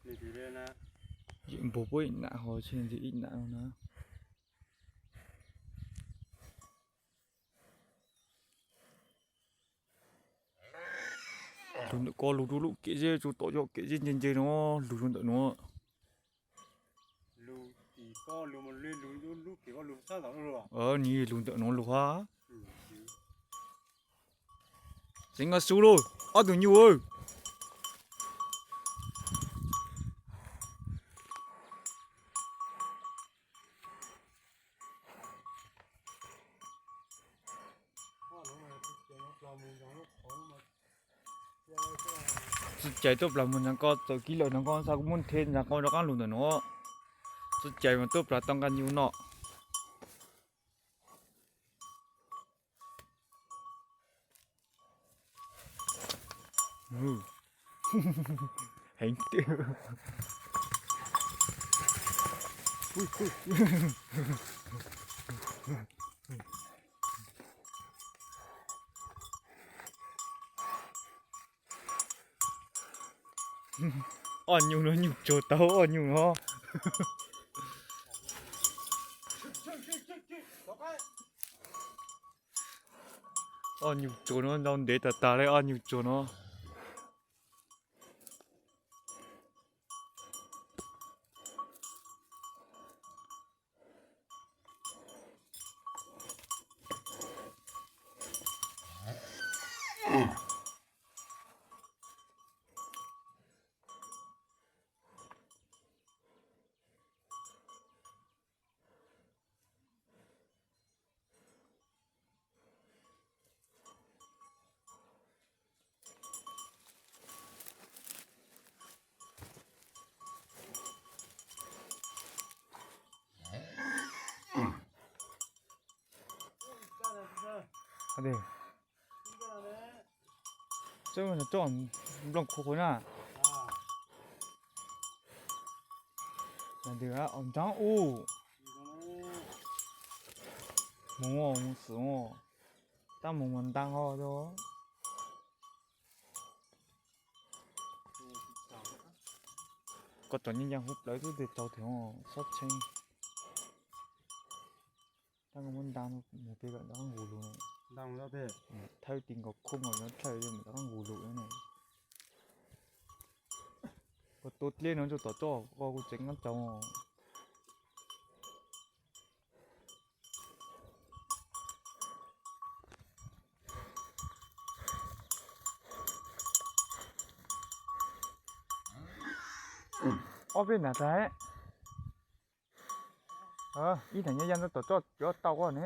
Yawm npog puab ib nam ho tseg ntxiv ib nam no na. Lug ntawm ko lug rua lub kev zeb, tsuas tom yog kev zeb nce nce no, lug rua ntawm no. Nws lug ntawm no lug hab. Tseev nqa su lauj, ob tug nyuj. Txuj cai tuaj plas mus ntawm ko, txaus kib lawm ntawm ko, xav kuv muab the ntawm ko rov qaab lug ntawm no. Txuj cai mas tuaj plas tau nqa nyuj no. Heev tiag. Ob nyuj no nyuj tsuag tau ob nyuj no. Ob nyuj tsuag no ntau ntev tag tag li ob nyuj tsuag no. Txawj coj nplooj khu qhuav na. Ntawd ntsaab u. Moog ua moog xwm ua, tab moog mas ntaag ho. Koj tsom nyeej yaa huv plawv tub tes tau tes xob tshee. Tab koj muab ntaag moog peb kom nws nqus lug, thawb ti nkaus khooj nkaus nyob thawj mam rov qab nqus lug ne. Koj tua dleb no rua tom txoj koj kuj tseem qaab tau. Ob peb nam tag, ib nam nyob ya ntawm tom txoj yuav tau koj ne.